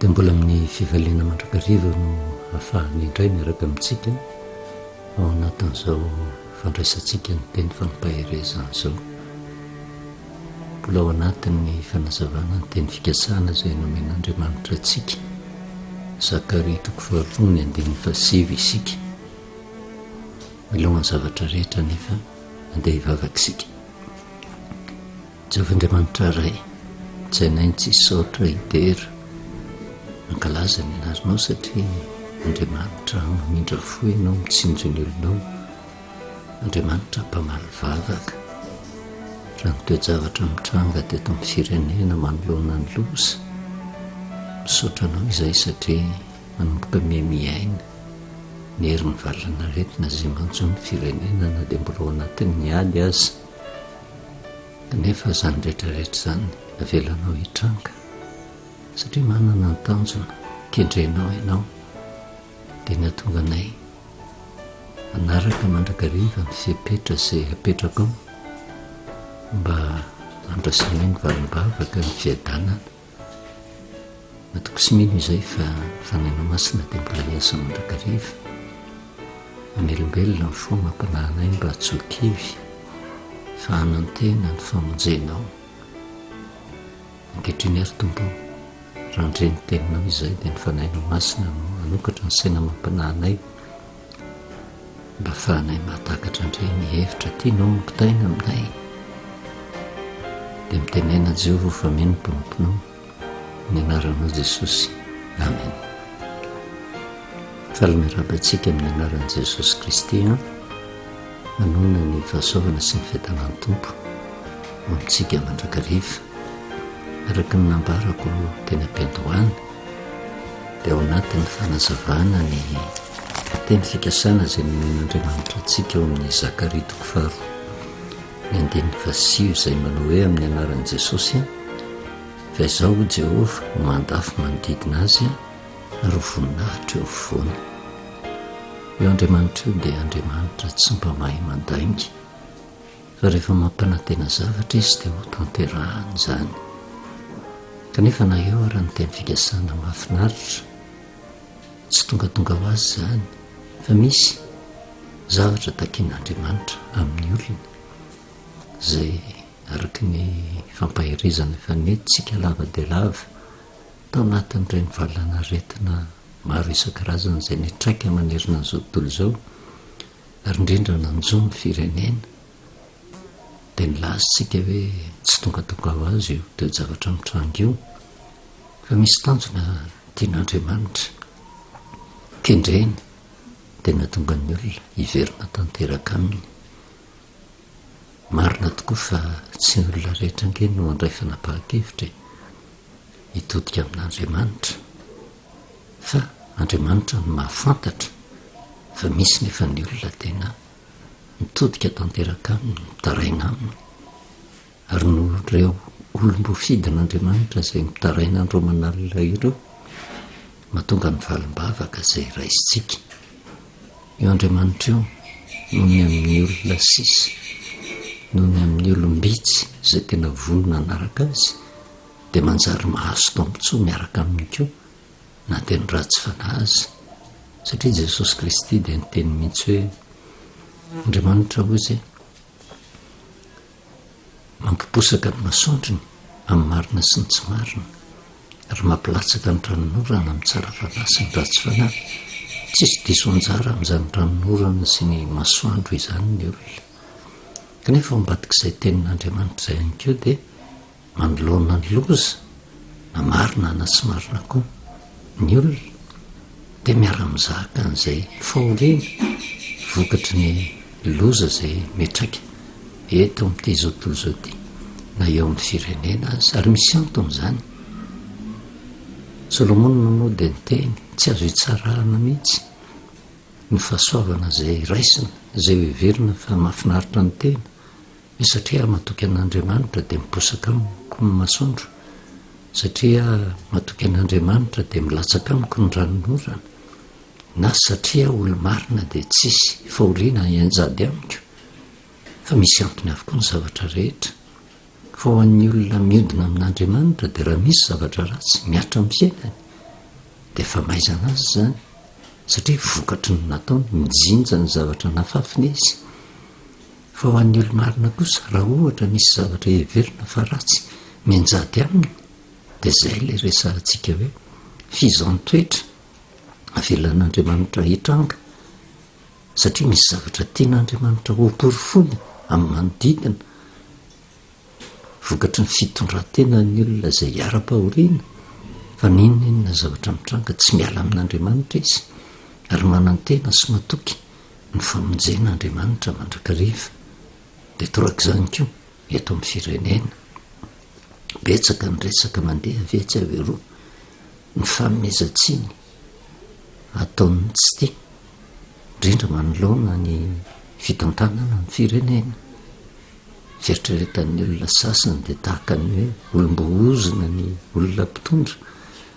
Dia mbola amin'ny fifaliana mandrakariva no ahafahana indray miaraka amintsika ao anatin'izao fandraisantsika ny teny fampaherezana izao. Mbola ao anatin'ny fanazavana ny teny fikasana izay nomen'Andriamanitra antsika. Zakaria toko faharoa ny andininy fahasivy isika. Mialohan'ny zavatra rehetra anefa, andeha hivavaka isika. Jehovah Andriamanitra Ray, tsainay ny tsy hisaotra, hidera, hankalaza ny anaranao satria Andriamanitra mamindra fo Ianao, mitsinjo ny olonao. Andriamanitra mpamaly vavaka. Raha ny toe-javatra mitranga teto amin'ny firenena manoloana ny loza, misaotra Anao izahay satria manomboka miha-miaina ny herin'ny valan'aretina izay manjo ny firenena na dia mbola ao anatin'ny ady aza. Kanefa izany rehetra rehetra izany avelanao hitranga satria manana ny tanjona kendrenao ianao dia ny hahatonga anay hanaraka mandrakariva ny fepetra izay apetrakao mba handraisanay ny valim-bavaka ny fiadanana. Matoky sy mino izay fa ny Fanahinao Masina dia mbola hiasa mandrakariva. Mamelombelona ny fo amam-panahy anay mba tsy ho kivy fa hanantena ny famonjenao. Ankehitriny ary Tompo o, raha handre ny Teninao izay dia ny Fanahinao Masina no hanokatra ny saina amam-panahy anay mba hahafahanay mahatakatra indray ny hevitra tianao hampitaina aminay. Dia mitenena Jehovah fa mino ny mpanomponao. Ny anaranao Jesosy. Amen. Faly miarahaba antsika amin'ny anaran'i Jesosy Kristy an. Manonona ny fahasoavana sy ny fiadanan'ny Tompo ho amintsika mandrakariva. Araka ny nambarako teny am-piandohana dia ao anatin'ny fanazavana ny teny fikasana izay nomen'Andriamanitra antsika ao amin'ny Zakaria toko faharoa ny andininy fahasivy izay manao hoe amin'ny anaran'i Jesosy an. Fa Izaho, hoy Jehovah, no mandafo manodidina azy ary ho voninahitra eo afovoany. Io Andriamanitra io dia Andriamanitra tsy mba mahay mandainga, fa rehefa mampanantena zavatra Izy dia hotanterahany izany. Kanefa na eo ara ny teny fikasana mahafinaritra, tsy tongatonga ho azy izany, fa misy zavatra takian'Andriamanitra amin'ny olona izay Araka ny fampaherezana efa nentintsika lava dia lava tao anatin'ireny valanaretina maro isan-karazany izay nitraika manerana an'izao tontolo izao ary indrindra nanjo ny firenena dia nilaza isika hoe tsy tongatonga ho azy io toe-javatra mitranga io fa misy tanjona tian'Andriamanitra kendreny dia nahatonga ny olona hiverina tanteraka aminy. Marina tokoa fa tsy ny olona rehetra ange no handray fanapahan-kevitra e, hitodika amin'Andriamanitra. Fa Andriamanitra no mahafantatra fa misy nefa ny olona tena mitodika tanteraka aminy, mitaraina aminy. Ary noho ireo olom-boafidin'Andriamanitra izay mitaraina andro aman'alina ireo, mahatonga ny valim-bavaka izay raisintsika. Io Andriamanitra io, noho ny amin'ny olona sisa, noho ny amin'ny olom-bitsy izay tena vonona hanaraka Azy, dia manjary mahazo tombontsoa miaraka aminy koa, na dia ny ratsy fanahy aza. Satria Jesosy Kristy dia niteny mihitsy hoe, Andriamanitra hozy, Mampiposaka ny masoandrony amin'ny marina sy ny tsy marina, ary mampilatsaka ny ranonorana amin'ny tsara fanahy sy ny ratsy fanahy. Tsisy diso anjara amin'izany ranonorana sy ny masoandro izany ny olona. Kanefa ao ambadik'izay tenin'Andriamanitra izay ihany koa dia Manoloana ny loza, na marina na tsy marina koa, ny olona dia miara-mizaka an'izay fahoriana vokatry ny loza izay miantraika eto amin'ity izao tontolo izao ity, na eo amin'ny firenena aza, ary misy antony izany. Solomona moa dia niteny, tsy azo itsarahana mihitsy ny fahasoavana izay raisina, izay heverina fa mahafinaritra ny tena, Ny satria aho matoky an'Andriamanitra dia miposaka amiko ny masoandro, satria aho matoky an'Andriamanitra dia milatsaka amiko ny ranonorana, na satria aho olo-marina dia tsisy fahoriana hianjady amiko, fa misy antony avokoa ny zavatra rehetra. Fa ho an'ny olona miodina amin'Andriamanitra dia raha misy zavatra ratsy mihatra amin'ny fiainany. Dia famaizana azy izany satria vokatry ny nataony, mijinja ny zavatra nafafiny izy. Fa ho an'ny olo-marina kosa, raha ohatra misy zavatra heverina fa ratsy mianjady aminy, dia izay ilay resahantsika hoe fizan-toetra avelan'Andriamanitra hitranga satria misy zavatra tian'Andriamanitra hoporofoina amin'ny manodidina vokatry ny fitondran-tenan'ny olona izay iharam-pahoriana fa n'inon'inona zavatra mitranga tsy miala amin'Andriamanitra izy ary manantena sy matoky ny famonjen'Andriamanitra mandrakariva. Dia torak'izany koa eto amin'ny firenena. Betsaka ny resaka mandeha avy etsy avy eroa, ny fanomezan-tsiny ataon'ny tsy tia, indrindra manoloana ny fitantanana ny firenena. Fieritreretan'ny olona sasany dia tahaka ny hoe olom-boahozona ny olona mpitondra,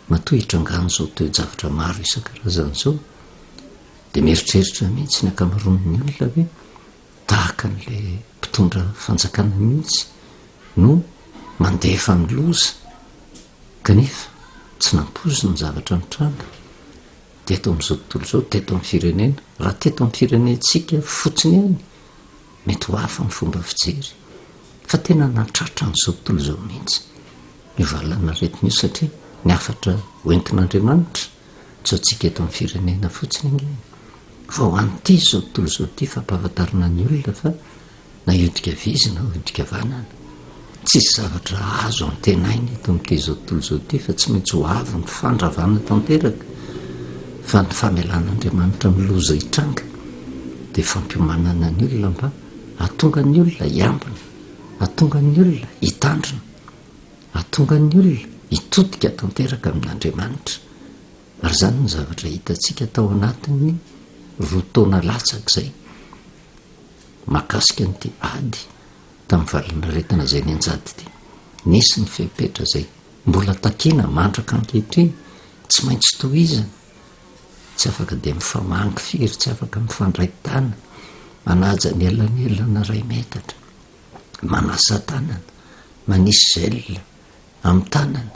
matoa hitrangan'izao toe-javatra maro isan-karazany izao, dia mieritreritra mihitsy ny ankamaroan'ny olona hoe tahaka an'ilay mpitondra fanjakana mihitsy no mandefa ny loza kanefa tsy nampoiziny ny zavatra nitranga teto amin'izao tontolo izao, teto amin'ny firenena. Raha teto amin'ny firenentsika fotsiny ihany, mety ho hafa ny fomba fijery fa tena nahatratra an'izao tontolo izao mihitsy io valanaretina io satria ny hafatra hoentin'Andriamanitra tsy ho antsika eto amin'ny firenena fotsiny ange fa ho an'ity izao tontolo izao ity fampahafantarana ny olona fa na hiodika havia izy na hiodika havanana tsisy zavatra azo antenaina eto amin'ity izao tontolo izao ity fa tsy maintsy ho avy ny fandravana tanteraka fa ny famelan'Andriamanitra ny loza hitranga dia fampiomanana ny olona mba hahatonga ny olona hiambina, hahatonga ny olona hitandrina, hahatonga ny olona hitodika tanteraka amin'Andriamanitra. Ary izany no zavatra hitantsika tao anatin'ny roa taona latsaka izay mahakasika an'ity ady tamin'ny valanaretina izay nianjady ity. Nisy ny fepetra izay mbola takiana mandraka ankehitriny, tsy maintsy tohizana, tsy afaka dia mifamangy firy, tsy afaka mifandray tanana, manaja ny elanelana iray metatra, manasa tanana, manisy gel amin'ny tanana,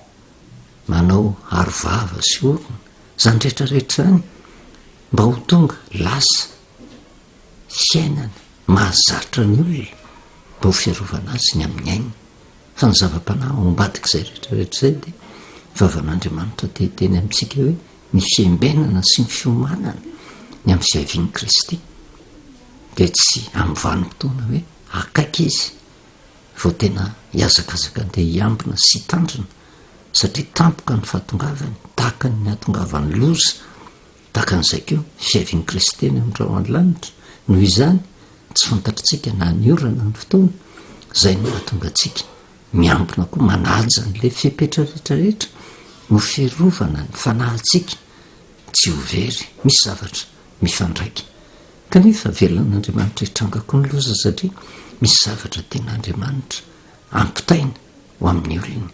manao aro vava sy orona, izany rehetra rehetra izany mba ho tonga lasa fiainana mahazatra ny olona mba ho fiarovana azy ny amin'ny ainy. Fa ny zava-panahy ao ambadik'izay rehetra rehetra izay dia vavan'Andriamanitra te hiteny amintsika hoe ny fiembenana sy ny fiomanana ny amin'ny fiavian'i Kristy dia tsy amin'ny vanim-potoana hoe akaiky izy vao tena hihazakazaka andeha hiambina sy hitandrina satria tampoka ny fahatongavany tahaka ny hahatongavan'ny loza Tahaka an'izay koa, fiavian'i Kristy eny amin'ny rahon'ny lanitra. Noho izany, tsy fantatritsika na ny ora na ny fotoana, izay no mahatonga antsika miambina koa, manaja an'ilay fepetra rehetra rehetra ho fiarovana ny fanahintsika tsy ho very. Misy zavatra mifandraika. Kanefa avelan'Andriamanitra hitranga koa ny loza satria misy zavatra tian'Andriamanitra ampitaina ho amin'ny olony.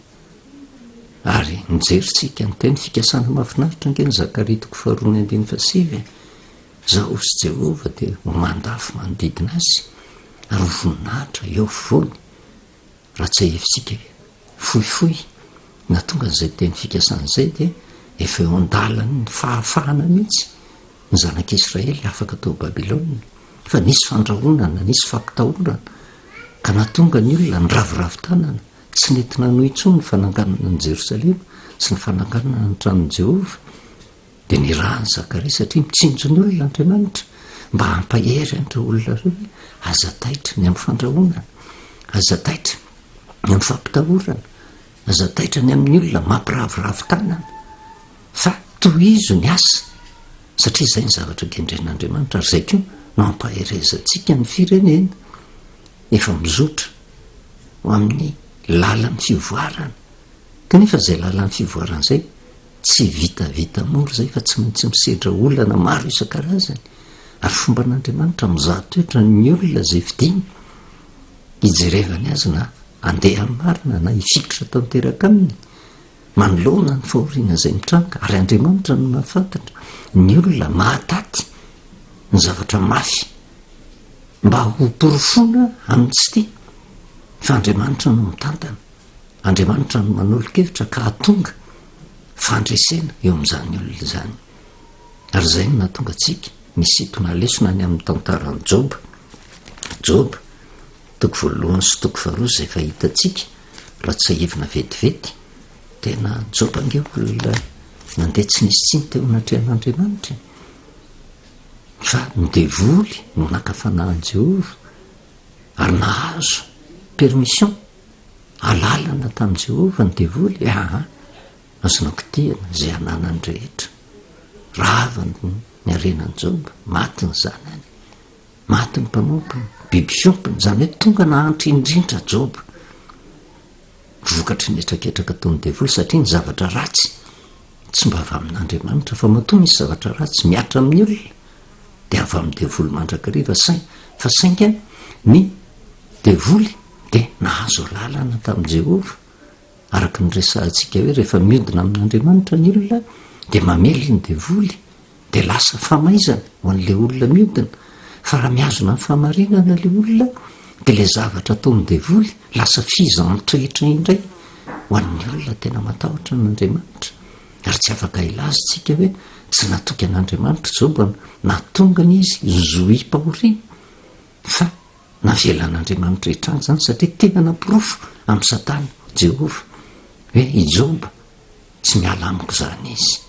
Ary nijery tsika ny teny fikasana mahafinaritra ange ny Zakaria toko faharoa ny andininy fahasivy e. Izaho sy Jehovah dia ho mandafo manodidina azy ary ho voninahitra eo afovoany. Raha tsiahivintsika fohifohy nahatonga an'izay teny fikasana izay dia efa eo an-dalan'ny fahafahana mihitsy ny zanak'Israely afaka tao Babylona fa nisy fandrahonana, nisy fampitahorana ka nahatonga ny olona niraviravy tanana. Tsy nety nanohy intsony ny fananganana an'i Jerosalema sy ny fananganana ny tranon'i Jehovah, dia nirahan'i Zakaria satria mitsinjo ny olona Andriamanitra mba hampahery an'ireo olona ireo hoe aza taitra ny amin'ny fandrahonana, aza taitra ny amin'ny fampitahorana, aza taitra ny amin'ny olona mampiraviravy tanana, fa tohizo ny asa satria izay ny zavatra kendren'Andriamanitra ary izay koa no hampaherezantsika ny firenena efa mizotra ho amin'ny lalan'ny fivoarana. Kanefa izay lalan'ny fivoarana izay tsy vitavita mora izay fa tsy maintsy misedra olana maro isan-karazany. Ary fomban'Andriamanitra mizaha toetra ny olona izay fidiny hijerevany azy na handeha amin'ny marina na hifikitra tanteraka aminy manoloana ny fahoriana izay mitranga. Ary Andriamanitra no mahafantatra ny olona mahataty ny zavatra mafy Mba ho porofoina amin'ny tsy tia fa Andriamanitra no mitantana, Andriamanitra no manolo-kevitra ka hahatonga. fandresena eo amin'izany olona izany. Ary izay no nahatonga antsika nisintona lesona ny amin'ny tantaran'i Joba. Joba, toko voalohany sy toko faharoa izay efa hitantsika, raha tsiahivina vetivety, tena Joba ange olona nandeha tsy nisy tsiny teo anatrehan'Andriamanitra e. Fa ny devoly no naka fanahy an'i Jehovah ary nahazo permission, alalana tamin'i Jehovah ny devoly, aa, azonao kitihina izay ananany rehetra. Rava ny harenan'i Joba, maty ny zanany, maty ny mpanompony, biby fiompiny, izany hoe tonga nahantra indrindra Joba. Vokatry ny hetraketraka ataon'ny devoly satria ny zavatra ratsy tsy mba avy amin'Andriamanitra fa matoa misy zavatra ratsy mihatra amin'ny olona dia avy amin'ny devoly mandrakariva sain fa sainga ny devoly dia nahazo alalana tamin'i Jehovah araka ny resahantsika hoe rehefa miodina amin'Andriamanitra ny olona dia mamely ny devoly dia lasa famaizana ho an'ilay olona miodina, fa raha mihazona ny fahamarinana ilay olona dia ilay zavatra ataon'ny devoly lasa fizahan-toetra indray ho an'ny olona tena matahotra an'Andriamanitra. Ary tsy afaka hilaza isika hoe tsy natoky an'Andriamanitra Joba nahatongany izy zohim-pahoriana, fa navelan'Andriamanitra hitranga izany satria tena naporofo amin'i Satana Jehovah hoe i Joba tsy miala amiko izany izy.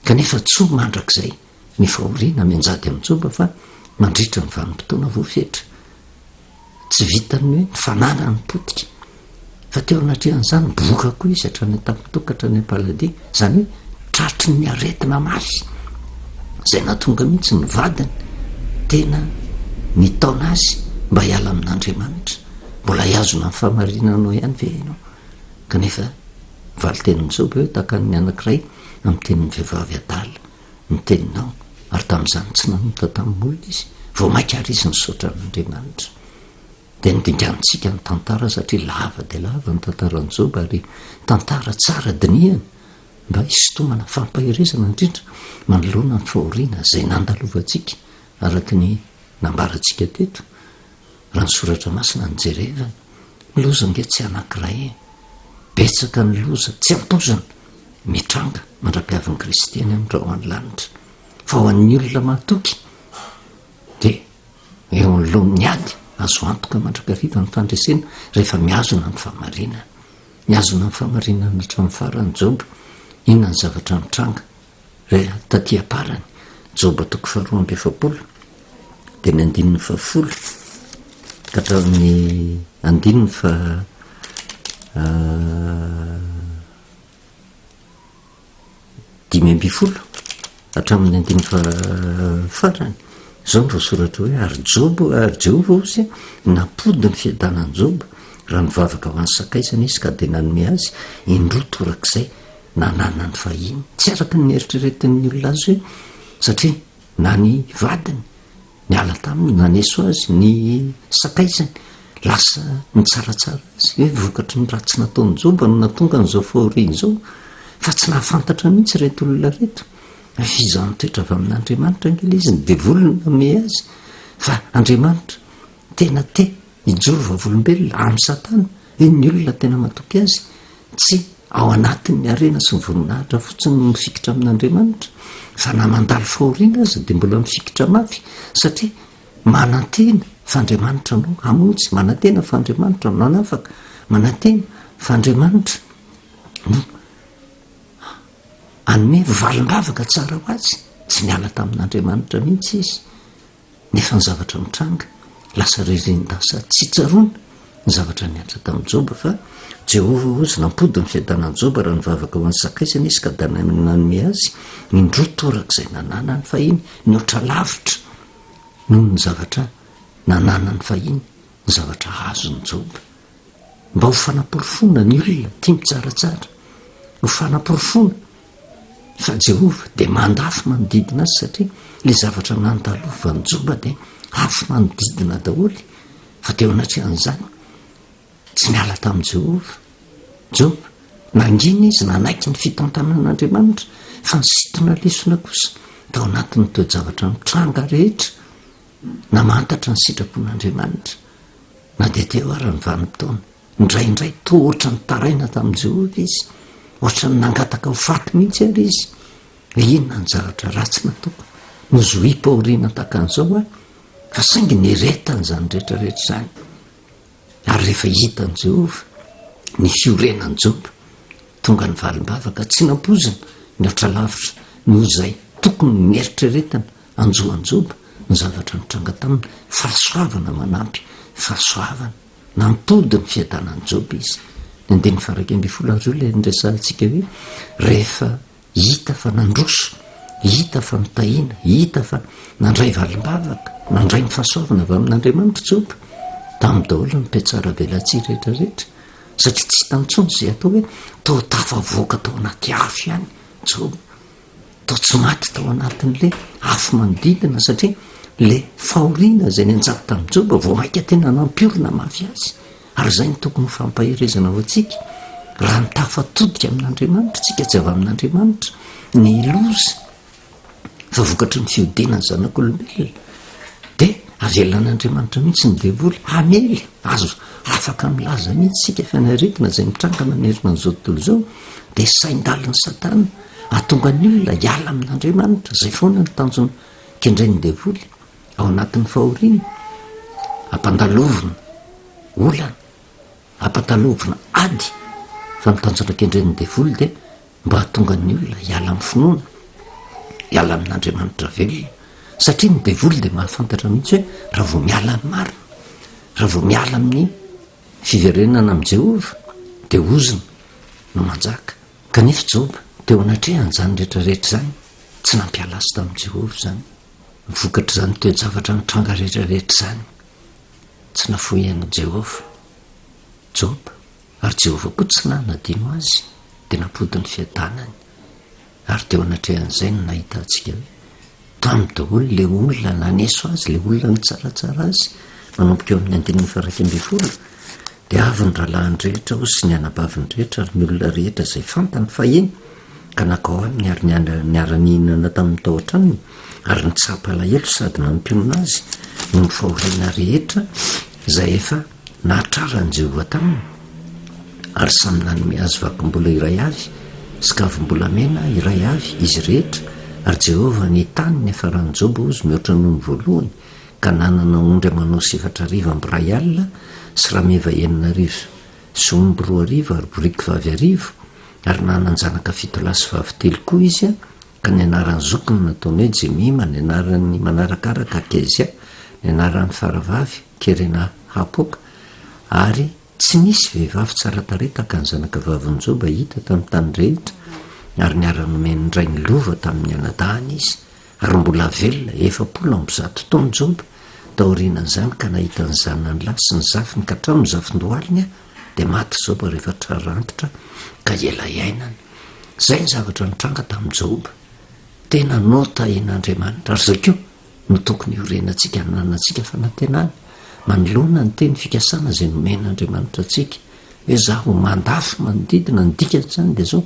Kanefa tsy ho mandrakizay ny fahoriana mianjady amin'i Joba fa mandritra ny vanim-potoana voafetra. Tsy vitan'ny hoe ny fananany potika, fa teo anatrehan'izany boka koa izy hatrany an-tampon-toa ka hatrany am-paladia, izany hoe tratry ny aretina mafy izay nahatonga mihitsy ny vadiny tena nitaona azy mba hiala amin'Andriamanitra. Mbola hihazona ny fahamarinanao ihany ve ianao? Kanefa Valin-tenin'i Joba hoe, Tahaka ny anankiray amin'ny tenin'ny vehivavy adala ny teninao, ary tamin'izany tsy nanota tamin'ny olona izy, vao mainka àry izy nisaotra an'Andriamanitra. Dia nodinganintsika ny tantara satria lava dia lava ny tantaran'i Joba ary tantara tsara dinihana mba hisintomana fampaherezana indrindra manoloana ny fahoriana izay nandalovantsika araka ny nambarantsika teto. Raha ny soratra masina no jerevana, ny loza ange tsy anankiray e! Betsaka ny loza tsy ampoizina mitranga mandra-piavin'i Kristy any amin'ny rahona lanitra. Fa ho an'ny olona mahatoky dia eo anoloan'ny ady azo antoka mandrakariva ny fandresena rehefa mihazona ny fahamarinana. Mihazona ny fahamarinana hatramin'ny farany Joba. Inona ny zavatra mitranga? Re, taty am-parany, Joba toko faharoa amby 40, dia ny andininy fahafolo ka hatramin'ny andininy faha 15 hatramin'ny andininy fahafarany. Izao no voasoratra hoe, Ary Joba, ary Jehovah hozy nampody ny fiadanan'i Joba raha nivavaka ho an'ny sakaizany izy ka dia nanome azy indroa torak'izay nananany fahiny, tsy araka ny neritreretin'ny olona azy hoe satria na ny vadiny niala taminy, naneso azy, ny sakaizany lasa nitsaratsara azy hoe vokatry ny ratsy nataon'i Joba no nahatonga an'izao fahoriana izao, fa tsy nahafantatra mihitsy ireto olona ireto hoe fizahan-toetra avy amin'Andriamanitra ange ilay izy, ny devoly no nanome azy, fa Andriamanitra tena te hijoro vavolombelona amin'i Satana hoe ny olona tena matoky azy Tsy ao anatin'ny harena sy ny voninahitra fotsiny no mifikitra amin'Andriamanitra, fa na mandalo fahoriana aza dia mbola mifikitra mafy, satria manantena fa Andriamanitra no hamonjy, manantena fa Andriamanitra no hanafaka, manantena fa Andriamanitra no hanome valim-bavaka tsara ho azy. Tsy niala tamin'Andriamanitra mihitsy izy. Nefa ny zavatra mitranga, lasa ririn-dasa tsy tsaroana ny zavatra nihatra tamin'i Joba, fa Jehovah hozy nampody ny fiadanan'i Joba raha nivavaka ho an'ny sakaizany izy ka dia nanome azy indroa torak'izay nananany fahiny, nihoatra lavitra noho ny zavatra nananany fahiny ny zavatra azon'i Joba. Mba ho fanaporofoana ny olona tia mitsaratsara, ho fanaporofoana fa Jehovah dia mandafy manodidina azy satria ilay zavatra nandalovan'i Joba dia afo manodidina daholo fa teo anatrehan'izany tsy niala tamin'i Jehovah Joba. Nangina izy nanaiky ny fitantanan'Andriamanitra fa nisintona lesona kosa tao anatin'ny toe-javatra mitranga rehetra namantatra ny sitrapon'Andriamanitra na dia teo ara ny vanim-potoana. Indraindray toa ohatran'ny taraina tamin'i Jehovah izy. Ohatran'ny nangataka ho faty mihitsy ary izy. Hoe inona ny zavatra ratsy nataoko? Nozohim-pahoriana tahaka an'izao aho. Fa saingy niretany izany rehetra rehetra izany. Ary rehefa hitan'i Jehovah ny fiorenan'i Joba, tonga ny valim-bavaka tsy nampoizina nihoatra lavitra noho izay tokony nieritreretana hanjo an'i Joba ny zavatra nitranga taminy, fahasoavana manampy fahasoavana. Nampody ny fiadanan'i Joba izy. Ny andininy faha-11 ary io ilay niresahantsika hoe rehefa Hita fa nandroso, hita fa notahina, hita fa nandray valim-bavaka, nandray ny fahasoavana avy amin'Andriamanitra Joba. Tamy daholo ny mpihatsaravelatsihy rehetra rehetra, satria tsy hitany intsony izay atao hoe toa tafavoaka tao anaty afo ihany Joba, toa tsy maty tao anatin'ilay afo manodidina satria ilay fahoriana izay nianjady tamin'i Joba vao mainka tena nampiorina mafy azy. Ary izay no tokony ho fampaherezana ho antsika, raha ny tafatodika amin'Andriamanitra isika, tsy avy amin'Andriamanitra ny loza, fa vokatry ny fihodinan'ny zanak'olombelona, dia avelan'Andriamanitra mihitsy ny devoly hamely, azo afaka milaza mihitsy isika fa ny aretina izay mitranga manerana an'izao tontolo izao dia sain-dalin'i Satana hahatonga ny olona hiala amin'Andriamanitra, izay foana ny tanjona kendrain'ny devoly. Ao anatin'ny fahoriana, ampandalovina olana, ampandalovina ady, fa ny tanjona kendren'ny devoly dia mba hahatonga ny olona hiala amin'ny finoana, hiala amin'Andriamanitra velona, satria ny devoly dia mahafantatra mihitsy hoe raha vao miala amin'ny marina, raha vao miala amin'ny fiverenana amin'i Jehovah dia ozona no manjaka. Kanefa Joba, teo anatrehan'izany rehetrarehetra izany, tsy nampiala azy tamin'i Jehovah izany. Vokatr'izany toe-javatra nitranga rehetrarehetra izany, tsy nafoy an'i Jehovah Joba, ary Jehovah koa tsy nanadino azy, dia nampody ny fiadanany. Ary teo anatrehan'izay no nahitantsika hoe tamy daholo ilay olona naneso azy, ilay olona nitsaratsara azy, manomboka eo amin'ny andininy faha-11, dia avy ny rahalahiny rehetra hoy sy ny anabaviny rehetra ary ny olona rehetra izay fantany fahiny, ka nankao aminy ary niara-nihinana taminy tao an-tranony, ary nitsapa alahelo sady nampionona azy noho ny fahoriana rehetra izay efa nahatraran'i Jehovah taminy, ary samy nanome azy vakim-bola iray avy sy kavim-bolamena iray avy izy rehetra, ary Jehovah nitany ny niafaran'i Joba hozy mihoatra noho ny voalohany, ka nanana ondry aman'osy 4000 amby iray alina sy rameva 6000 sy omby 2000 ary boriky vavy arivo, ary nanan-janaka fito lahy sy vavy telo koa izy, ka ny anaran'ny zokiny nataony hoe Jemima, ny anaran'ny manarakaraka Kezia, ny anaran'ny faravavy Kerena-hapoka, ary tsy nisy vehivavy tsara tarehy tahaka ny zanakavavin'i Joba hita tamin'ny tany rehetra, ary niara-nomen'ny rainy lova tamin'ny anadahiny izy, ary mbola velona 140 taona Joba taorianan'izany ka nahita ny zanany lahy sy ny zafiny ka hatramin'ny zafindohaliny dia maty Joba rehefa tratra antitra ka ela iainana. Izay ny zavatra nitranga tamin'i Joba. Tena notahin'Andriamanitra ary izay koa no tokony hiorenantsika hananantsika fanantenana manoloana ny teny fikasana izay nomen'Andriamanitra antsika hoe zaho mandafo manodidina ny dikan'izany dia izao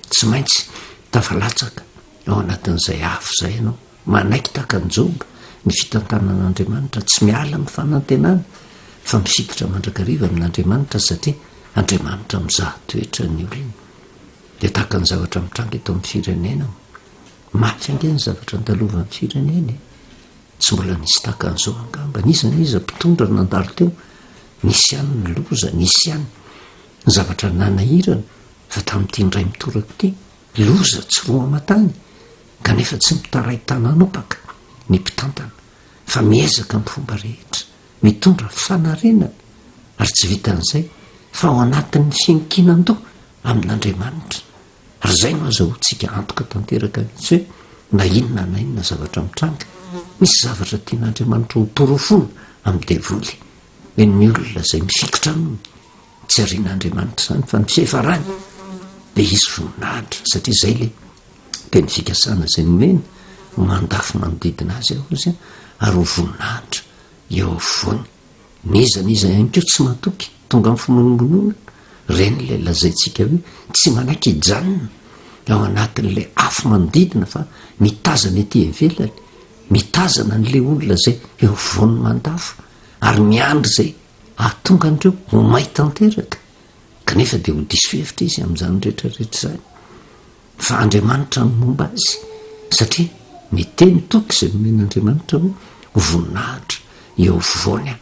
tsy maintsy tafalatsaka Ao anatin'izay afo izay ianao, manaiky tahaka an'i Joba ny fitantanan'Andriamanitra, tsy miala amin'ny fanantenana fa mifikitra mandrakariva amin'Andriamanitra satria Andriamanitra mizaha toetra ny olona. Dia tahaka ny zavatra mitranga eto amin'ny firenena. Mafy ange ny zavatra andalovan'ny firenena e. Tsy mbola nisy tahaka an'izao angamba. N'iza n'iza mpitondra nandalo teo, nisy ihany ny loza, nisy ihany ny zavatra nanahirana fa tamin'ity indray mitoraka ity Loza tsy roa aman-tany kanefa tsy mitaray tanan'opaka ny mpitantana fa miezaka amin'ny fomba rehetra mitondra fanarenana ary tsy vitan'izay fa ao anatin'ny fiankinan-doha amin'Andriamanitra ary izay no azahoantsika antoka tanteraka mihitsy hoe na inona na inona zavatra mitranga misy zavatra tian'Andriamanitra ho porofoina amin'ny devoly hoe ny olona izay mifikitra aminy Tsy arian'Andriamanitra izany fa ny fiafarany dia hisy voninahitra satria izay le teny fikasana izay nomeny ho mandafy manodidina azy aho izy ary ho voninahitra eo afovoany. N'iza n'iza ihany koa tsy matoky tonga amin'ny fimonomonona, ireny ilay lazaintsika hoe tsy manaiky hijanona ao anatin'ilay afo manodidina fa mitazana ety ivelany, mitazana an'ilay olona izay eo afovoan'ny mandafo ary miandry izay Hahatonga an'ireo ho may tanteraka. Kanefa dia ho diso hevitra izy amin'izany rehetra rehetra izany. Fa Andriamanitra no momba azy, satria miteny toky izay nomen'Andriamanitra hoe ho voninahitra eo afovoany aho.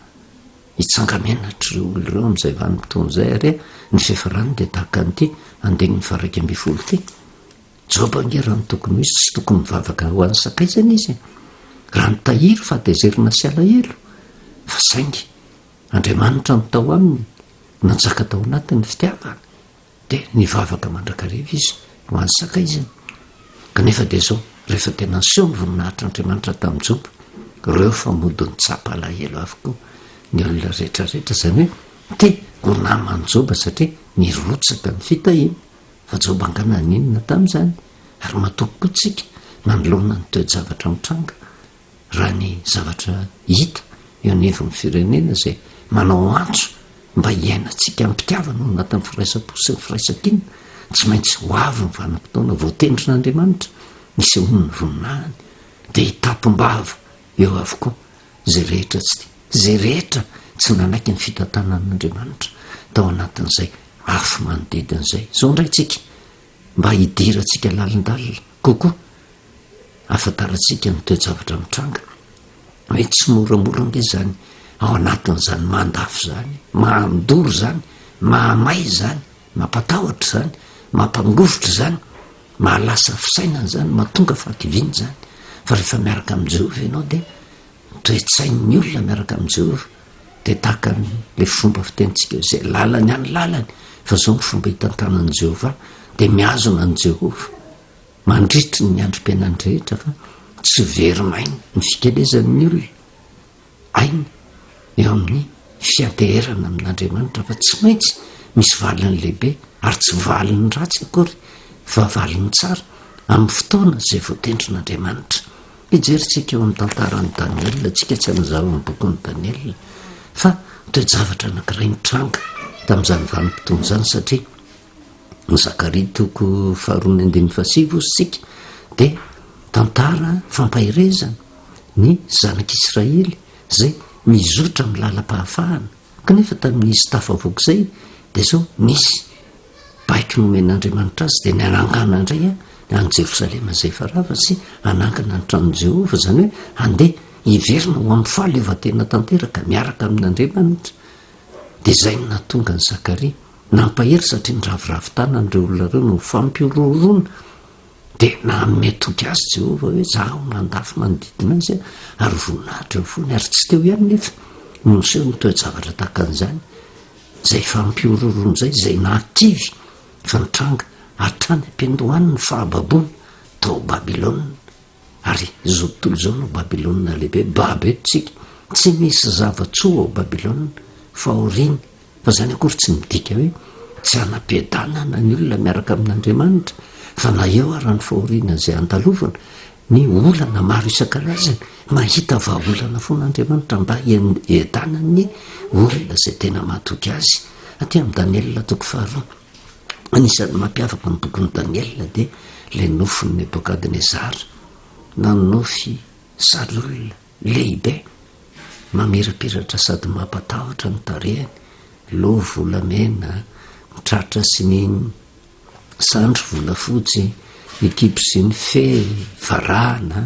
Hitsanga-menatra ireo olona ireo amin'izay vanim-potoana izay, ary ny fiafarany dia tahaka an'ity andininy faha-11 ity. Joba ange raha ny tokony ho izy tsy tokony mivavaka ho an'ny sakaizany izy e! Raha nitahiry fahatezerana sy alahelo, fa saingy Andriamanitra no tao aminy, nanjaka tao anatiny ny fitiavana, dia nivavaka mandrakariva izy ho an'ny sakaizany. Kanefa dia izao, rehefa tena niseho ny voninahitr'Andriamanitra tamin'i Joba, ireo fa mody nitsapa alahelo avokoa ny olona rehetra rehetra, izany hoe te ho naman'i Joba satria nirotsaka ny fitahiana. Fa Joba angaha naninona tamin'izany? Ary matoky koa tsika manoloana ny toe-javatra mitranga, raha ny zavatra hita eo anivon'ny firenena izay manao antso mba hiainantsika am-pitiavana ao anatin'ny firaisam-po sy ny firaisan-kina, tsy maintsy ho avy ny vanim-potoana voatendrin'Andriamanitra nisehoan'ny voninahiny, dia hitapim-bava eo avokoa Izay rehetra tsy tia, izay rehetra tsy nanaiky ny fitantanan'Andriamanitra tao anatin'izay afo manodidina izay. Izao indray tsika, mba hidirantsika lalindalina kokoa, ahafantarantsika ny toe-javatra mitranga, hoe tsy moramora ange izany ao anatin'izany mandafo izany, mandoro izany, mahamay izany, mampatahotra izany, mampangovitra izany, Mahalasa fisainana izany, mahatonga fahakiviana izany. Fa rehefa miaraka amin'i Jehovah ianao dia ny toe-tsain'ny olona miaraka amin'i Jehovah dia tahaka an'ilay fomba fitenintsika hoe izay lalany any lalany, fa izao ny fomba hitantanan'i Jehovah, dia mihazona an'i Jehovah mandritry ny androm-piainany rehetra fa tsy very maina ny fikelezan'ny olona. aina eo amin'ny fianteherana amin'Andriamanitra fa tsy maintsy misy valiny lehibe ary tsy valiny ratsy akory fa valiny tsara amin'ny fotoana izay voatendrin'Andriamanitra. Hijerintsika eo amin'ny tantaran'i Daniela, tsika tsy hanazava ny bokin'i Daniela fa toe-javatra anankiray nitranga tamin'izany vanim-potoana izany satria ny Zakaria toko faharoa ny andininy fahasivy hozy tsika dia tantara fampaherezana ny zanak'Israely izay mizotra amin'ny lalam-pahafahana kanefa tamin'izy tafavoaka izay dia izao nisy baiko nomen'Andriamanitra azy dia ny hanangana indray a any Jerosalema izay efa rava sy hanangana ny tranon'i Jehovah izany hoe handeha hiverina ho amin'ny fahaleovantena tanteraka miaraka amin'Andriamanitra dia izay no nahatonga an'i Zakaria Nampahery satria niraviravy tanana ireo olona ireo noho ny fampihorohoroana. Dia nanome toky azy Jehovah hoe, Izaho mandafy manodidina azy ary voninahitra eo fony. Ary tsy teo ihany nefa no niseho ny toe-javatra tahaka an'izany, izay fampihorohoroana izay, izay nahakivy fa nitranga hatrany am-piandohany ny fahababoana tao Babylona. Ary izao tontolo izao no Babylona lehibe, babo eto tsika. Tsy misy zava-tsoa ao Babylona, fahoriana. Fa izany akory tsy midika hoe tsy hanam-piadanana ny olona miaraka amin'Andriamanitra, fa na eo ara ny fahoriana izay andalovana, ny olana maro isan-karazany, mahita vahaolana foana Andriamanitra mba hiadanan'ny olona izay tena mahatoky Azy. Aty amin'i Daniela toko faharoa. Anisan'ny mampiavaka ny bokin'i Daniela dia ilay nofin'i Nebokadnezara, nanonofy sarin'olona lehibe, mamirapiratra sady mampatahotra ny tarehiny, loha volamena, ny tratra sy ny sandry volafotsy, ny kibo sy ny fe varahana,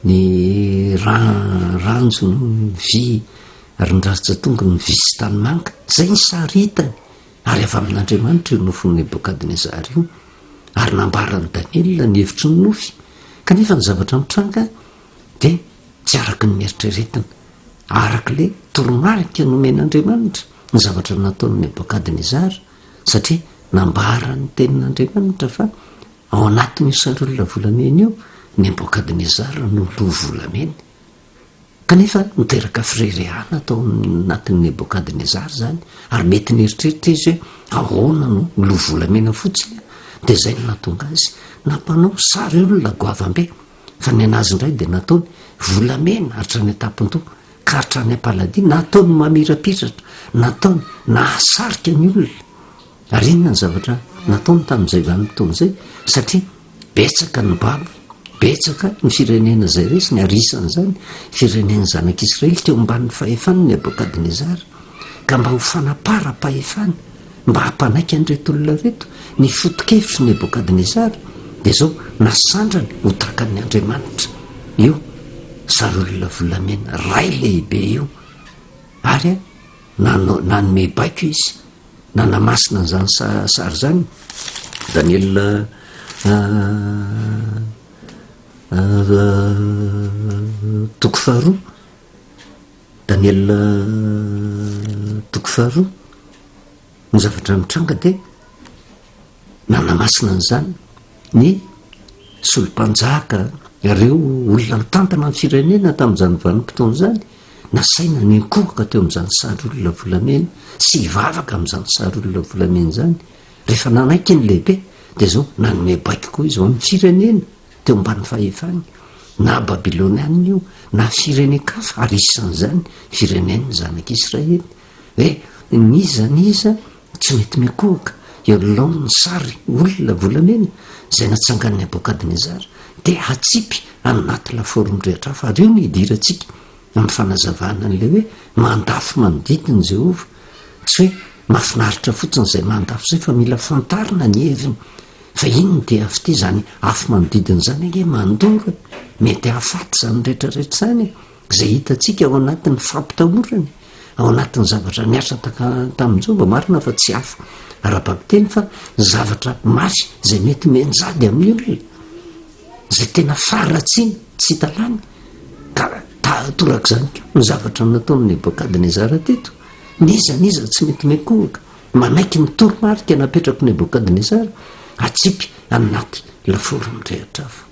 ny ranjony vy ary ny ratsan-tongony vy sy tanimanga. Izay ny sary hitany. Ary avy amin'Andriamanitra io nofin'i Nebokadnezara io, ary nambaran'i Daniela ny hevitry ny nofy. Kanefa ny zavatra mitranga dia tsy araka ny neritreretina, araka ilay toromarika nomen'Andriamanitra ny zavatra nataon'i Nebokadnezara, satria nambaran'ny tenin'Andriamanitra fa ao anatin'io sariolona volamena io, Nebokadnezara no loha volamena. Kanefa niteraka fireharehana tao anatin'i Nebokadnezara izany, ary mety nieritreritra izy hoe ahoana no miloha volamena fotsiny dia izay no nahatonga azy nampanao sary olona goavam-be, fa ny an'azy indray dia nataony volamena hatrany an-tampon-doha ka hatrany am-paladia, nataony mamirapiratra, nataony nahasarika ny olona. Ary inona ny zavatra nataony tamin'izay vanim-potoana izay? Satria betsaka ny babo, betsaka ny firenena izay resiny, ary isan'izany firenen'ny zanak'Israely teo ambanin'ny fahefan'i Nebokadnezara, ka mba ho fanaparam-pahefana. mba hampanaiky an'ireto olona ireto ny foto-kevitr'i Nebokadnezara, dia izao, nasandrany ho tahaka ny andriamanitra io sariolona volamena iray lehibe io, ary nanome baiko izy nanamasina an'izany sary izany. Daniela toko faharoa. Daniela toko faharoa, ny zavatra mitranga dia nanamasina an'izany ny solom-panjaka, ireo olona nitantana ny firenena tamin'izany vanim-potoana izany, nasaina niankohoka teo amin'izany sary olona volamena sy hivavaka amin'izany sary olona volamena izany. Rehefa nanaiky ny lehibe dia izao nanome baiko koa izy ho an'ny firenena. teo ambany fahefany, na Babylonianina io, na firenen-kafa, ary isan'izany firenen'ny zanak'Israely, hoe n'iza n'iza tsy mety mikohaka eo anoloan'ny sary olona volamena izay natsangan'i Nebokadnezara, dia hatsipy anaty lafaoro mirehitra afo. Ary io no idirantsika amin'ny fanazavana an'ilay hoe mandafo manodidina i Jehovah. Tsy hoe mahafinaritra fotsiny izay mandafo izay, fa mila fantarina ny heviny. Fa inona ity afo ity? Izany afo manodidina izany ange mandoro e! Mety hahafaty izany rehetra rehetra izany e! Izay hitantsika ao anatin'ny fampitahorana e! Ao anatin'ny zavatra nihatra tamin'i Joba, marina fa tsy afo ara-bakiteny fa zavatra mafy izay mety mianjady amin'ny olona, izay tena faharatsiana tsy hita lany. Ka torak'izany koa ny zavatra nataon'i Nebokadnezara teto, n'iza n'iza tsy mety miankohoka. Manaiky ny toromarika napetrak'i Nebokadnezara hatsipy anaty lafaoro mirehitra afo.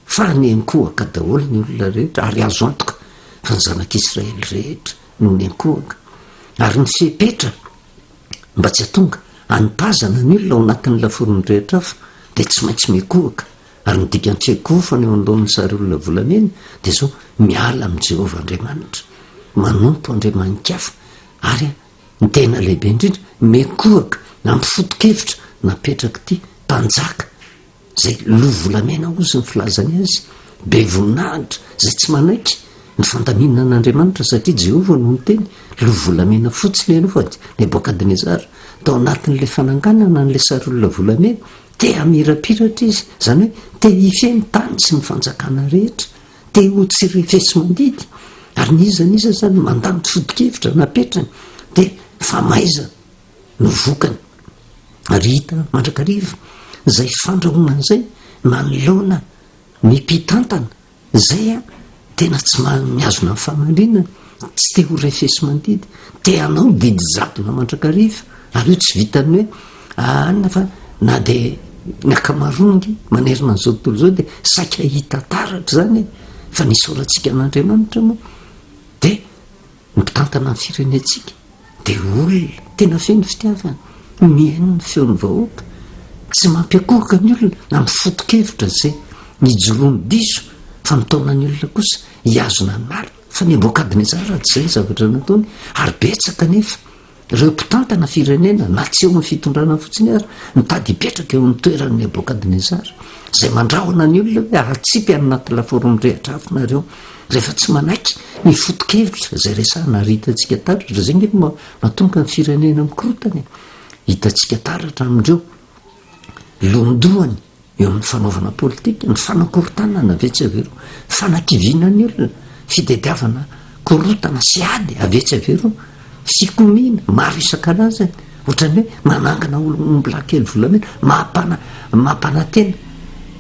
Fa niankohoka daholo ny olona rehetra, ary azo antoka fa ny zanak'Israely rehetra no niankohoka. Ary ny fepetra mba tsy hahatonga hanipazana ny olona ao anatin'ny lafaoro mirehitra afo dia tsy maintsy miankohoka. Ary ny dikan'ny fiankohofana eo anoloan'ny sary olona volamena dia izao, miala amin'i Jehovah Andriamanitra, manompo andriamani-kafa, ary Ny tena lehibe indrindra, mikohaka amin'ny foto-kevitra napetrak'ity mpanjaka izay loha volamena hozy ny filazany azy, be voninahitra, izay tsy manaiky ny fandaminan'Andriamanitra satria Jehovah no niteny, loha volamena fotsiny ianao fa Nebokadnezara tao anatin'ilay fananganana an'ilay sariolona volamena, te hamirapiratra izy, izany hoe te hifehy ny tany sy ny fanjakana rehetra. Te ho tsy refesi-mandidy, ary n'iza n'iza izany mandà ny foto-kevitra napetrany dia famaizana no vokany. Ary hita mandrakariva izay fandrahonana izay manoloana ny mpitantana izay tena tsy mihazona ny fahamarinana, tsy te ho refesi-mandidy, te hanao didy jadona mandrakariva, ary io tsy vitan'ny hoe Anona fa na dia ny ankamaroany ange manerana an'izao tontolo izao dia saika hita taratra izany e, fa ny isaorantsika an'Andriamanitra moa dia ny mpitantana ny firenentsika dia olona tena feno fitiavana, mihaino ny feon'ny vahoaka, tsy mampiakohoka ny olona amin'ny foto-kevitra izay nijoroany diso fa mitaona ny olona kosa hihazona ny marina, fa Nebokadnezara tsy izay ny zavatra nataony ary betsaka anefa Ireo mpitantana firenena, na tsy eo amin'ny fitondrana fotsiny ary, mitady hipetraka eo amin'ny toeran'i Nebokadnezara, izay mandrahona ny olona hoe hatsipy any anaty lafaoro mirehitra afo nareo, rehefa tsy manaiky ny foto-kevitra izay resahina ary hitantsika taratra, izay ange no mahatonga ny firenena mikorontana e! Hitantsika taratra amin'ireo londohany Eo amin'ny fanaovana politika, ny fanakorontanana avy etsy avy eroa, fanakiviana ny olona, fitadiavana korontana sy ady avy etsy avy eroa, fikomiana maro isan-karazany, ohatran'ny hoe manangana ombilahy kely volamena, mampana- mampanantena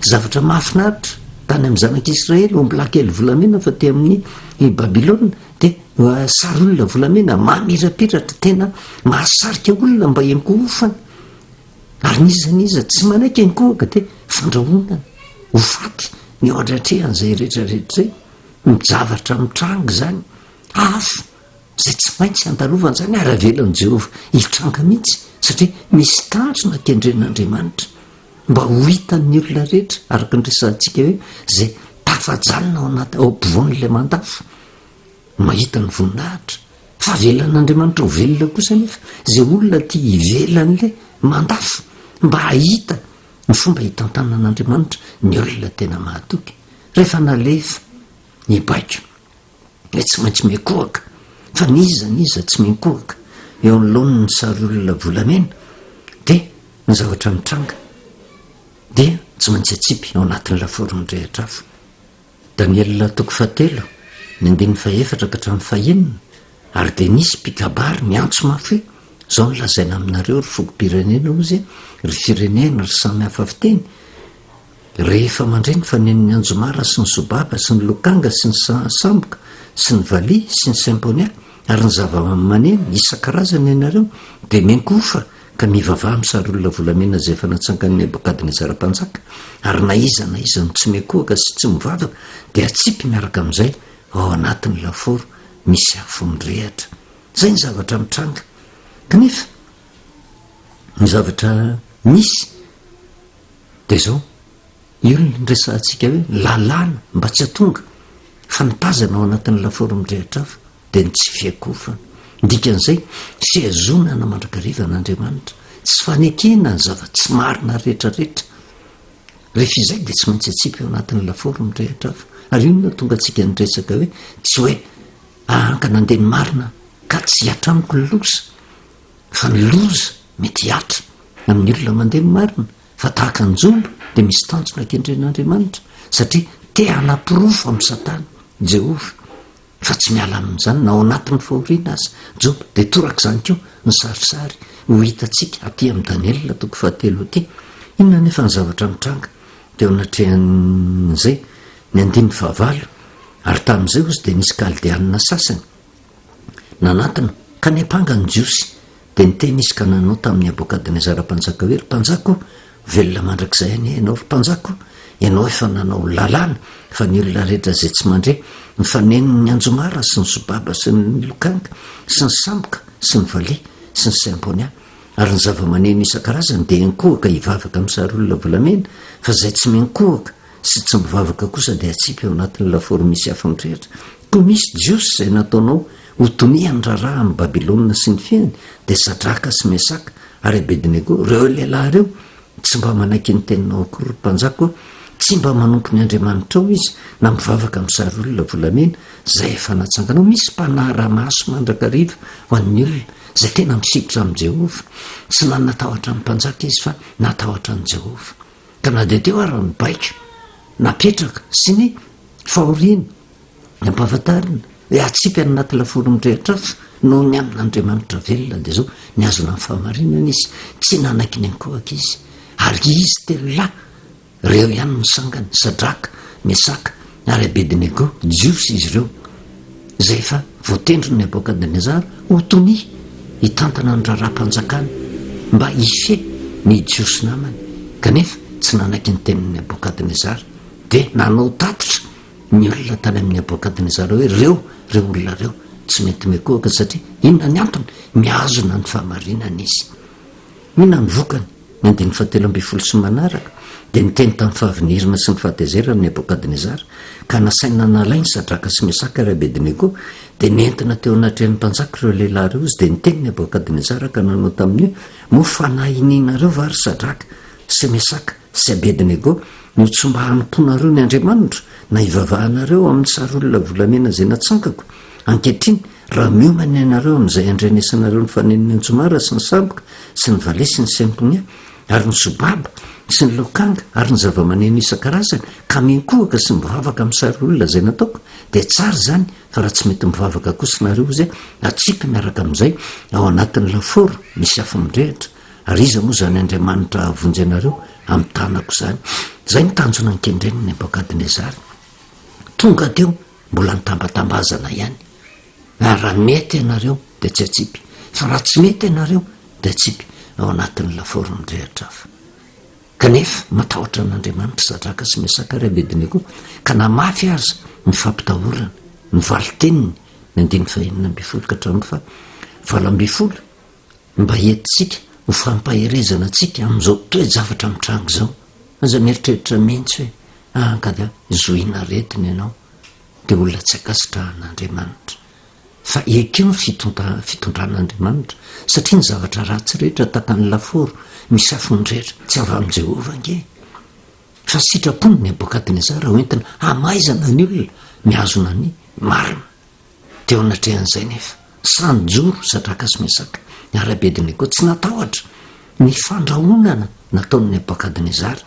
zavatra mahafinaritra tany amin'ny zanak'Israely, ombilahy kely volamena fa teo amin'ny i Babylona dia sary olona volamena mamirapiratra, tena mahasarika olona mba hiankohofana. Ary n'iza n'iza tsy manaiky ankohoka dia fandrahonana ho faty ny eo anatrehan'izay rehetra rehetra izay. Ny zavatra mitranga izany, afo izay tsy maintsy andalovana izany ary avelan'i Jehovah hitranga mihitsy satria misy tanjona kendren'Andriamanitra mba ho hitan'ny olona rehetra araka ny resahantsika hoe izay tafajanona ao anaty ao ampovoan'ilay mandafo. Mahita ny voninahitra. Fa avelan'Andriamanitra ho velona kosa anefa izay olona aty ivelan'ilay mandafo mba hahita ny fomba hitantanan'Andriamanitra ny olona tena mahatoky. Rehefa nalefa ny baiko dia tsy maintsy miankohoka, fa n'iza n'iza tsy miankohoka eo anoloan'ny sariolona volamena. Ny zavatra mitranga dia tsy maintsy atsipy ao anatin'ny lafaoro mirehitra afo. Daniela toko fahatelo, ny andininy fahefatra ka hatramin'ny fahenina, Ary dia nisy mpikabary niantso mafy hoe, Izao no lazaina aminareo, ry fokom-pirenena, hozy, ry firenena, ry samy hafa fiteny, Rehefa mandre ny fanenon'ny anjomara sy ny sobaba sy ny lokanga sy ny samboka sy ny valiha sy ny symponia ary ny zava-maneno isan-karazany ianareo, dia miankohofa ka mivavaha amin'ny sariolona volamena izay efa natsangan'i Nebokadnezara mpanjaka, ary na iza na iza no tsy miankohoka sy tsy mivavaka dia atsipy miaraka amin'izay ao anatin'ny lafaoro misy afo mirehitra. Izay ny zavatra mitranga. Kanefa, ny zavatra misy dia izao, io no niresahantsika hoe lalàna mba tsy hahatonga fanipazana ao anatin'ny lafaoro mirehitra afo dia ny tsy fiakofana. Ny dikan'izay, fihazonana mandrakariva an'Andriamanitra, tsy fanekena ny zava-tsy marina rehetrarehetra. Rehefa izay dia tsy maintsy atsipy ao anatin'ny lafaoro mirehitra afo. Ary io no nahatonga antsika niresaka hoe tsy hoe ahankana andeha ny marina ka tsy hihatra amiko ny loza, fa ny loza mety hihatra amin'ny olona mandeha ny marina. Fa tahaka an'i Joba dia misy tanjona kendren'Andriamanitra satria te hanaporofo amin'i Satana Jehovah fa tsy miala amin'izany na ao anatin'ny fahoriana aza Joba. Dia torak'izany koa ny sarisary ho hitantsika aty amin'i Daniela toko fahatelo aty. Inona anefa ny zavatra mitranga teo anatrehan'izay? Ny andininy fahavalo, Ary tamin'izay hozy dia nisy Kaldeanina sasany Nanatona, ka niampanga ny Jiosy. Dia niteny izy ka nanao tamin'i Nebokadnezara mpanjaka hoe, Ry mpanjaka o, velona mandrakizay anie ianao, ry mpanjaka o! Ianao efa nanao lalàna fa ny olona rehetra izay tsy mandre ny fanenon'ny anjomara sy ny sobaba sy ny lokanga sy ny samboka sy ny valiha sy ny symponia ary ny zava-maneno isan-karazany dia hiankohoka hivavaka amin'ny sariolona volamena, fa izay tsy miankohoka sy tsy mivavaka kosa dia atsipy ao anatin'ny lafaoro misy afo mirehitra. Koa misy Jiosy izay nataonao ho tonian'ny raharaha amin'i Babylona sy ny fehiny, dia Sadraka sy Mesaka ary Abednego, ireo lehilahy ireo tsy mba manaiky ny teninao akory, ry mpanjaka ô, tsy mba manompo ny andriamanitrao izy, na mivavaka amin'ny sariolona volamena izay efa natsanganao. Misy mpanara-maso mandrakariva ho an'ny olona izay tena mifikitra amin'i Jehovah. Tsy nanatahotra ny mpanjaka izy fa natahotra an'i Jehovah. Ka na dia teo ara ny baiko napetraka sy ny fahoriana nampahafantarina hoe atsipy any anaty lafaoro mirehitra afo noho ny amin'Andriamanitra velona dia izao nihazona ny fahamarinana izy, tsy nanaiky ny ankohaka izy ary izy telolahy ireo ihany no sangany, Sadraka, Mesaka ary Abednego, Jiosy izy ireo. izay efa voatendrin'i Nebokadnezara ho tonia hitantana ny raharaham-panjakana mba hifehy ny Jiosy namany, kanefa tsy nanaiky ny tenin'i Nebokadnezara, dia nanao tatitra ny olona tany amin'i Nebokadnezara hoe, Ireo, ireo olona ireo, tsy mety mikohaka, satria inona ny antony? Mihazona ny fahamarinana izy. Inona ny vokany? Ny andininy fahatelo ambin'ny folo sy manaraka dia niteny tamin'ny fahavinirana sy ny fahatezerana Nebokadnezara, ka nasaina nalainy Sadraka sy Mesaka ary Abednego, dia nentina teo anatrehan'ny mpanjaka ireo lehilahy ireo izy, dia niteny Nebokadnezara ka nanao taminy hoe, Moa fanahy inianareo va, ry Sadraka sy Mesaka sy Abednego, no tsy mba hanompoanareo ny andriamanitro, na hivavahanareo amin'ny sariolona volamena izay natsangako? Ankehitriny, raha miomana ianareo amin'izay handrenesanareo ny fanenon'ny anjomara sy ny samboka sy ny vale sy ny semponia ary ny sobaba sy ny lokanga ary ny zava-maneno isan-karazany ka miankohoka sy mivavaka amin'ny sariolona izay nataoko, dia tsara izany, fa raha tsy mety mivavaka kosa nareo, hozy atsipy miaraka amin'izay ao anatin'ny lafaoro misy afo mirehitra, ary iza moa izany Andriamanitra hahavonjy anareo amin'ny tanako izany? Izay no tanjona nikendren'i Nebokadnezara. Tonga teo Mbola nitambatambazana ihany. Ary raha mety ianareo dia tsy atsipy, fa raha tsy mety ianareo dia atsipy ao anatin'ny lafaoro mirehitra afo. Kanefa matahotra an'Andriamanitra Sadraka sy Mesaka ary Abednego, ka na mafy aza ny fampitahorana, ny valin-teniny, ny andininy fahenina ambin'ny folo ka hatramin'ny faha 18, mba entintsika ho fampaherezana antsika amin'izao toe-javatra mitranga izao. Aza mieritreritra mihitsy hoe ah ka dia zohiana aretina ianao dia olona tsy ankasitrahan'Andriamanitra. Fa ekeo ny fitondran'Andriamanitra satria ny zavatra ratsy rehetra tahaka ny lafaoro misy afo mirehitra tsy avy amin'i Jehovah ange. Fa sitrapony Nebokadnezara hoentina hamaizana ny olona mihazona ny marina. Teo anatrehan'izay nefa, sahy nijoro Sadraka sy Mesaka ary Abednego, tsy natahotra. ny fandrahonana nataon'i Nebokadnezara,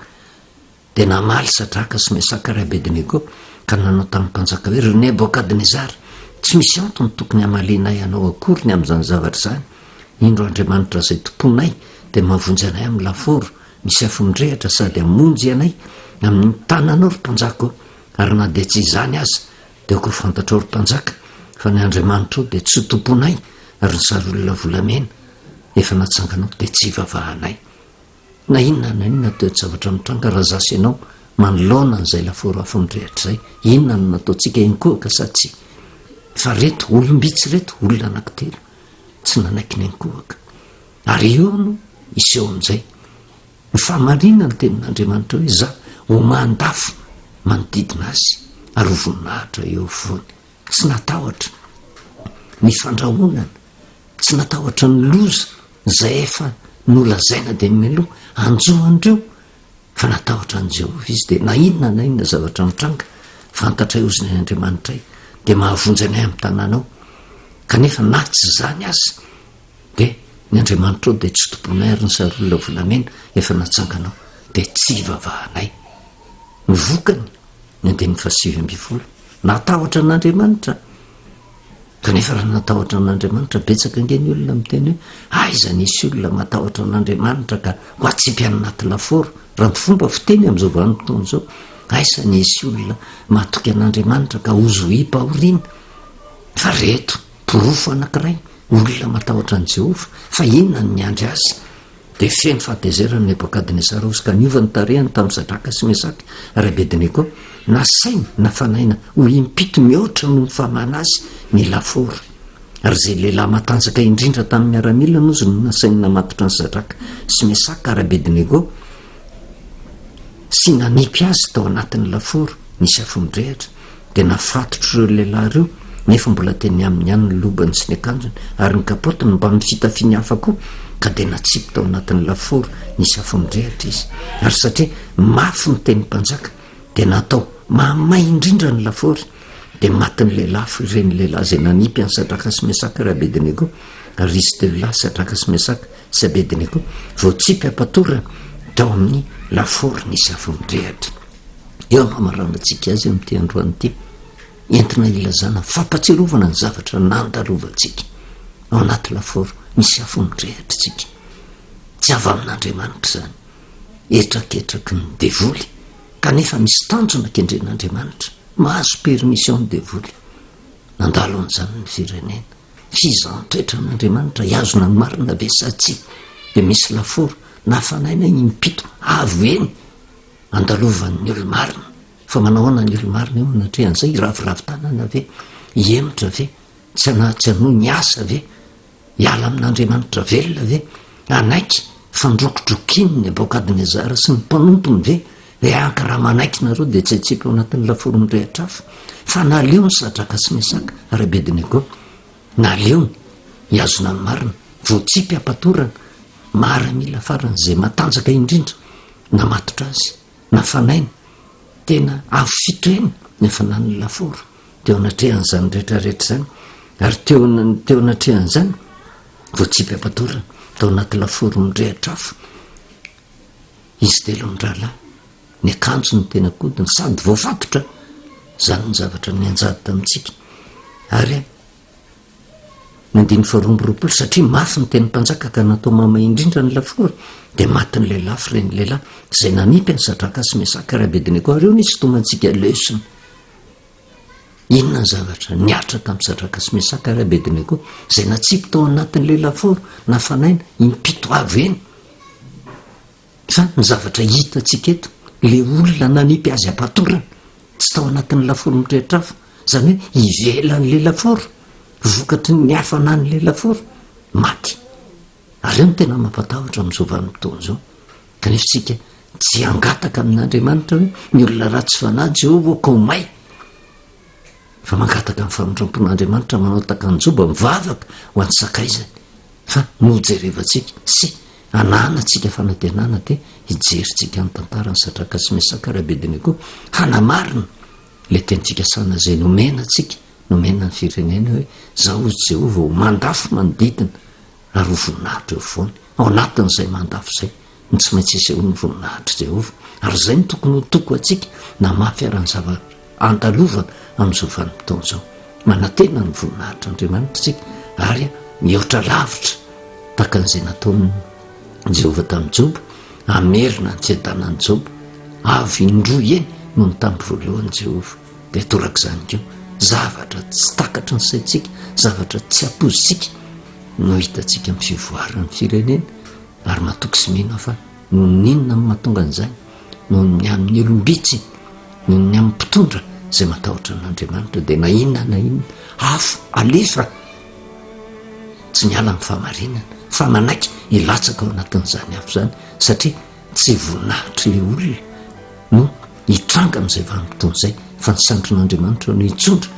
dia namaly Sadraka sy Mesaka ary Abednego ka nanao tamin'ny mpanjaka hoe, Ry Nebokadnezara, tsy misy antony tokony hamalianay anao akory ny amin'izany zavatra izany. Indro Andriamanitra izay tomponay dia mahavonjy anay amin'ny lafaoro misy afo mirehitra sady hamonjy anay amin'ny tananao, ry mpanjaka ô. Ary na dia tsy izany aza, dia aoka ho fantatrao, ry mpanjaka, fa ny Andriamanitrao dia tsy tomponay, ary ny sariolona volamena efa natsanganao dia tsy ivavahanay. Na inona na inona toe-javatra mitranga raha za sy ianao manoloana an'izay lafaoro afo mirehitra izay, inona no nataontsika hinkohoka sa tsia? Fa reto olom-bitsy reto, olona anankitelo, tsy nanaiky ny hinkohoka. Ary eo no hiseho amin'izay ny fahamarinan'ny tenin'Andriamanitra hoe za homandafo manodidina azy ary ho voninahitra eo afovoany. Tsy natahotra ny fandrahonana, tsy natahotra ny loza izay efa nolazaina dia mialoha hanjo an'ireo, fa natahotra an'i Jehovah izy, dia na inona na inona zavatra mitranga, fantatray hozy ny Andriamanitray, dia mahavonjy anay amin'ny tanànao. Kanefa na tsy izany aza, dia ny Andriamanitrao dia tsy tomponay ary ny sariolona volamena efa natsanganao dia tsy ivavahanay. Ny vokany, ny andininy fahasivy ambin'ny folo, natahotra an'Andriamanitra. Kanefa raha natahotra an'Andriamanitra, betsaka ange ny olona miteny hoe aiza nisy olona matahotra an'Andriamanitra ka ho atsipy any anaty lafaoro, raha ny fomba fiteny amin'izao vanim-potoana izao, aiza nisy olona matoky an'Andriamanitra ka hozohiam-pahoriana. Fa reto porofo anankiray, olona matahotra an'i Jehovah, fa inona no miandry azy? Dia feno fahatezerana Nebokadnezara ozy ka niova ny tarehiny tamin'i Sadraka sy Mesaka ary Abednego. Nasainy nafanaina ho impito mihoatra noho ny famahana azy ny lafaoro. Ary izay lehilahy matanjaka indrindra tamin'ny miaramilany ozy no nasainy namatotra an'i Sadraka sy Mesaka ary Abednego sy nanipy azy tao anatin'ny lafaoro nisy afo midrehitra. Dia nafatotr'ireo lehilahy ireo, nefa mbola teny aminy ihany ny lobany sy ny akanjony ary ny kapaotiny mbamin'ny fitafiany hafa koa, ka dia natsipy tao anatin'ny lafaoro nisy afo mirehitra izy. Ary satria mafy ny tenin'ny mpanjaka, dia natao mahamay indrindra ny lafaoro, dia matin'ny lelafo ireny lehilahy izay nanipy an'i Sadraka sy Mesaka ary Abednego, ary izy telo lahy, Sadraka sy Mesaka sy Abednego, voatsipy am-patorana tao amin'ny lafaoro nisy afo mirehitra. Eo no hamaranantsika azy amin'ity androany ity, entina hilazana fampatsiarovana ny zavatra nandalovantsika ao anaty lafaoro misy afo mirehitra isika. Tsy avy amin'Andriamanitra izany, hetraketraky ny devoly, kanefa misy tanjona kendren'Andriamanitra, mahazo permission ny devoly. Nandalo an'izany ny firenena. Fizaham-toetra an'Andriamanitra, hihazona ny marina ve sa tsia? Dia misy lafaoro nafanaina impito avo eny Andalovan'ny olo-marina. Fa manao ahoana ny olo-marina eo anatrehan'izay? Hiraviravy tanana ve? Hihemotra ve? Tsy hana, tsy hanohy ny asa ve? Hiala amin'Andriamanitra velona ve? Hanaiky fandrokidrokin'i Nebokadnezara sy ny mpanompony ve? Hoe anka raha manaiky nareo dia tsy hatsipy ao anatin'ny lafaoro mirehitra afo. Fa naleony Sadraka sy Mesaka ary Abednego. Naleony hihazona ny marina. Voatsipy am-patorana, maramila faran'izay matanjaka indrindra. Namatotra azy, nafanaina, tena avo fito heny ny hafanan'ny lafaoro teo anatrehan'izany rehetra rehetra izany, ary teo teo anatrehan'izany voatsipy am-patorana tao anaty lafaoro mirehitra afo izy telo mirahalahy, ny akanjony no tena kodiny sady voafatotra, izany ny zavatra nianjady tamintsika ary Ny andininy faharoa amby roapolo, Satria mafy ny tenin'ny mpanjaka ka natao mahamay indrindra ny lafaoro, dia matin'ny lelafo ireny lehilahy izay nanipy an'i Sadraka sy Mesaka ary Abednego. Ary eo no isintomantsika lesona. Inona ny zavatra nihatra tamin'i Sadraka sy Mesaka ary Abednego izay natsipy tao anatin'ilay lafaoro nafanaina impito avo eny? Fa ny zavatra hitantsika eto, ilay olona nanipy azy am-patorana, tsy tao anatin'ny lafaoro mitrehitra afo, izany hoe ivelan'ilay lafaoro, vokatry ny hafanan'ilay lafaoro, maty. Ary eo no tena mampatahotra amin'izao vanim-potoana izao. Kanefa isika tsy hangataka amin'Andriamanitra hoe ny olona ratsy fanahy Jehovah ka ho may. Fa mangataka ny famindram-pon'Andriamanitra manao takan-joba mivavaka ho an'ny sakaizany. Fa nojerevantsika sy ananantsika fanantenana dia hijerintsika ny tantaran'i Sadraka sy Mesaka ary Abednego hanamarina ilay teny fikasana izay nomena antsika, nomena ny firenena hoe, Izaho hoy Jehovah ho mandafo manodidina ary ho voninahitra eo afovoany. Ao anatin'izay mandafo izay no tsy maintsy isehoan'ny voninahitr'i Jehovah, ary izay no tokony ho toko antsika na mafy ara ny zavatra andalovana amin'izao vanim-potoana izao. Manantena ny voninahitr'Andriamanitra isika ary mihoatra lavitra tahaka an'izay nataon'i Jehovah tamin'i Joba, hamerina ny fiadanan'i Joba avo indroa eny noho ny tamin'ny voalohany Jehovah. Dia torak'izany koa, zavatra tsy takatry ny saintsika, zavatra tsy ampoizintsika no hitantsika amin'ny fivoaran'ny firenena ary matoky sy mino aho fa noho ny inona no mahatonga an'izany? Noho ny amin'ny olom-bitsy, noho ny amin'ny mpitondra izay matahotra an'Andriamanitra dia na inona na inona afo alefa tsy miala amin'ny fahamarinana fa manaiky hilatsaka ao anatin'izany afo izany satria tsy voninahitr'ilay olona no hitranga amin'izay vanim-potoana izay fa ny sandrin'Andriamanitra no hitsondra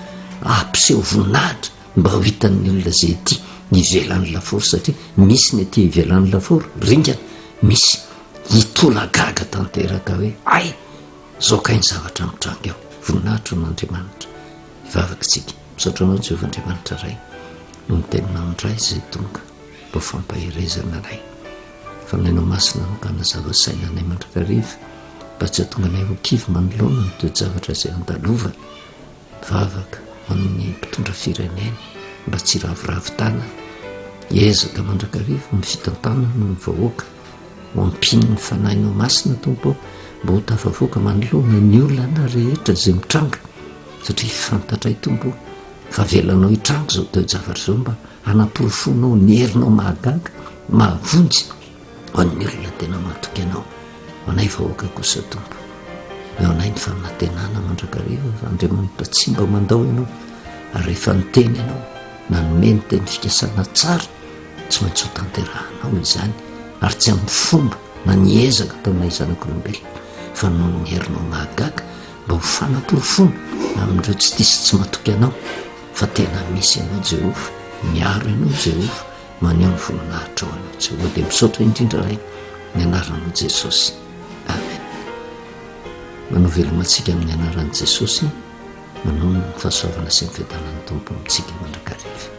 hampiseho voninahitra Mba ho hitan'ny olona izay ety ivelan'ny lafaoro satria misy ny aty ivelan'ny lafaoro ringana, misy hitolagaga tanteraka hoe hay! Izao kay ny zavatra mitranga eo. Voninahitra ho an'Andriamanitra. Hivavaka isika. Misaotra anao Jehovah Andriamanitra Ray noho ny teninao indray izay tonga mba ho fampaherezana anay. Fanahinao Masina no hanazava saina anay mandrakariva mba tsy hahatonga anay ho kivy manoloana ny toe-javatra izay andalovana. Vavaka ho an'ny mpitondra firenena mba tsy hiraviravy tanana, hiezaka mandrakariva amin'ny fitantanana ny vahoaka, ho ampian'ny Fanahinao Masina Tompo ô, mba ho tafavoaka manoloana ny olana rehetra izay mitranga, satria fantatray Tompo ô, fa avelanao hitranga izao toe-javatra izao mba hanaporofoanao ny herinao mahagaga, mahavonjy. Ho an'ny olona tena matoky Anao, ho anay vahoaka kosa Tompo, eo anay ny fanantenana mandrakariva fa Andriamanitra tsy mba mandao Ianao, ary rehefa niteny Ianao, nanome ny teny fikasana tsara, tsy maintsy ho tanterahanao izany, ary tsy amin'ny fomba na ny ezaka ataonay zanak'olombelona, fa noho ny herinao mahagaga, mba ho fanaporofoana amin'ireo tsy tia sy tsy matoky Anao, fa tena misy Ianao Jehovah, miaro Ianao Jehovah, Maneho ny voninahitrao anao Jehovah dia misaotra indrindra Ray ny anaranao Jesosy. Amen. Manao veloma antsika amin'ny anaran'i Jesosy manonona ny fahasoavana sy ny fiadanan'ny Tompo amintsika mandrakariva.